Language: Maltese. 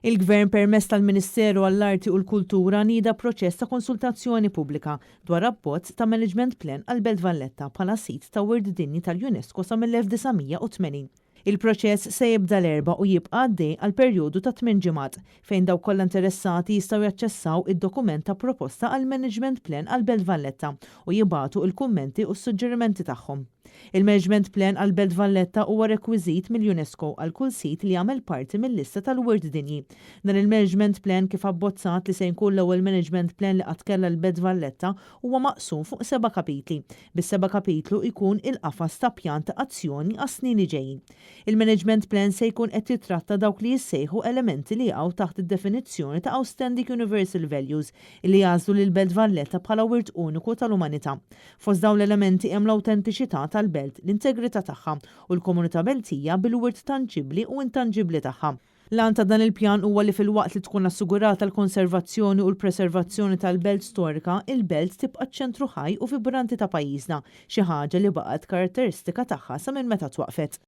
Il-Gvern permezz tal-Ministeru għall-Arti u l-Kultura nieda proċess ta' konsultazzjoni pubblika dwar abbozz ta' Management Plan għall-Belt Valletta bħala sit ta' Wirt Dinji tal-UNESCO sa mill-1980. Il-proċess se jibda l-Erbgħa u jibqa' għaddej għal perjodu ta' tmien ġimgħat, fejn dawk kollha interessati jistgħu jaċċessaw id-dokument ta' proposta għall-Management Plan għall-Belt Valletta u jibagħtu l-kummenti u s-suġġerimenti tagħhom. Il-Management Plan għall-Belt Valletta huwa rekwiżit mill-UNESCO għal kull sit li jagħmel parti mil-lista tal-Wirt Dinji. Dan il-Management Plan kif abbozzat li se jkun l-ewwel Management Plan li qatt kellha l-Belt Valletta huwa maqsum fuq seba' kapitli, bis-seba' kapitlu jkun il-qafas ta' pjan ta' azzjoni għas-snin li ġejjin. Il-Management Plan se jkun qed jittratta dawk li jissejħu elementi li jaqgħu taħt id-definizzjoni ta' Outstanding Universal Values li jagħżlu lill-Belt Valletta bħala wirt uniku tal-umanità. Fost dawn l-elementi hemm l-awtentiċità tal-belt, l-integrità tagħha u l-komunità Beltija bil-wirt tanġibbli u intanġibbli tagħha. L-għan ta' dan il-pjan huwa li filwaqt li tkun assigurata l-konservazzjoni u l-preservazzjoni tal-belt storika, il-belt tibqa' ċ-ċentru ħaj u vibranti ta' pajjiżna, xi ħaġa li baqgħet karatteristika tagħha sa minn meta twaqqfet.